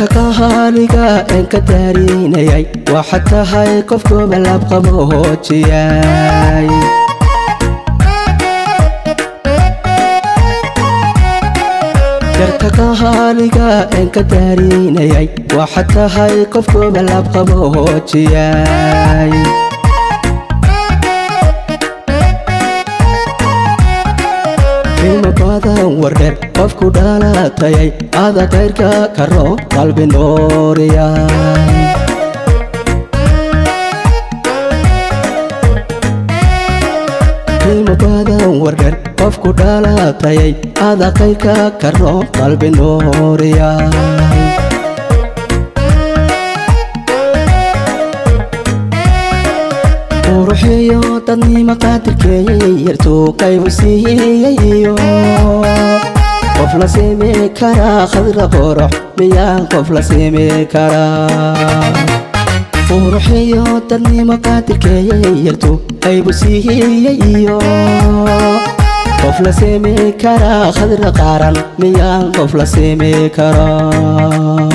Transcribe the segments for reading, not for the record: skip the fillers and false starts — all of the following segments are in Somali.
Darka kahaliga en ka daarinayay waxaad tahay qofka balab qabo hoojiyay. Darka kahaliga en ka daarinayay waxaad tahay qofka balab qabo hoojiyay. Qiimo badan wardheer qofku dhalatayay ada kayrka karo qalbi nooriyay. Qiimo badan wardheer qofku dhalatayay ada kayrka karo qalbi nooriyay. Quruxiyo dadnimo qaadirkeeyay yartuu qaybu siiyey iyo qof la siimi karaa khadra qorox miyaan qof la siimi karaa. Quruxiyo dadnimo qaadirkeeyay yartuu qaybu siiyey iyo qof la siimi karaa khadra qaran miyaan qof la siimi karaa.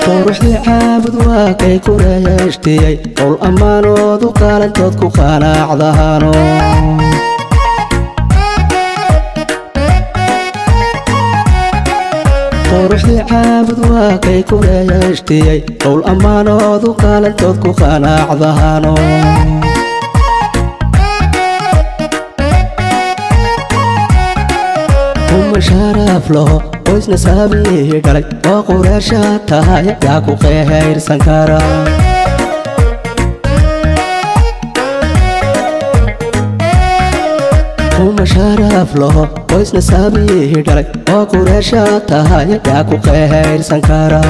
Quruxdii caabud waa kay ku reeshtiyey qowl ammaanoodu qaalantood ku qanaacdahano. Quruxdii caabud waa kay ku reeshtiyey qowl ammaanoodu qaalantood ku qanaacdahano. Kuma sharaf laho qoysna saabihi dhalay oo qureesha tahay yaa ku qehayrsan kara. Kuma sharaf laho qoysna saabihi dhalay oo qureesha tahay yaa ku qehayrsan kara.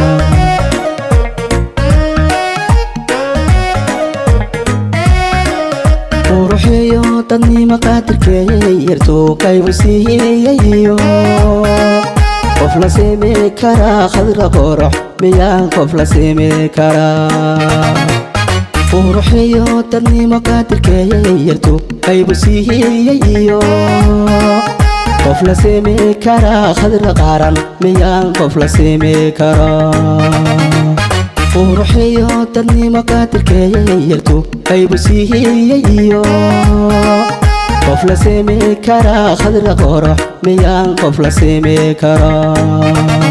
Quruxiyo dadnimo qaadirkeeyay yartuu qaybu siiyey iyo qof la siimi karaa khadra qorox miyaan qof la siimi karaa. Quruxiyo dadnimo qaadirkeeyay yartuu qaybu siiyey iyo qof la siimi karaa khadra qaran miyaan qof la siimi karaa. Quruxiyo dadnimo qaadirkeeyay yartuu qaybu siiyey iyo qof la siimi karaa khadra qorox miyaan qof la siimi karaa.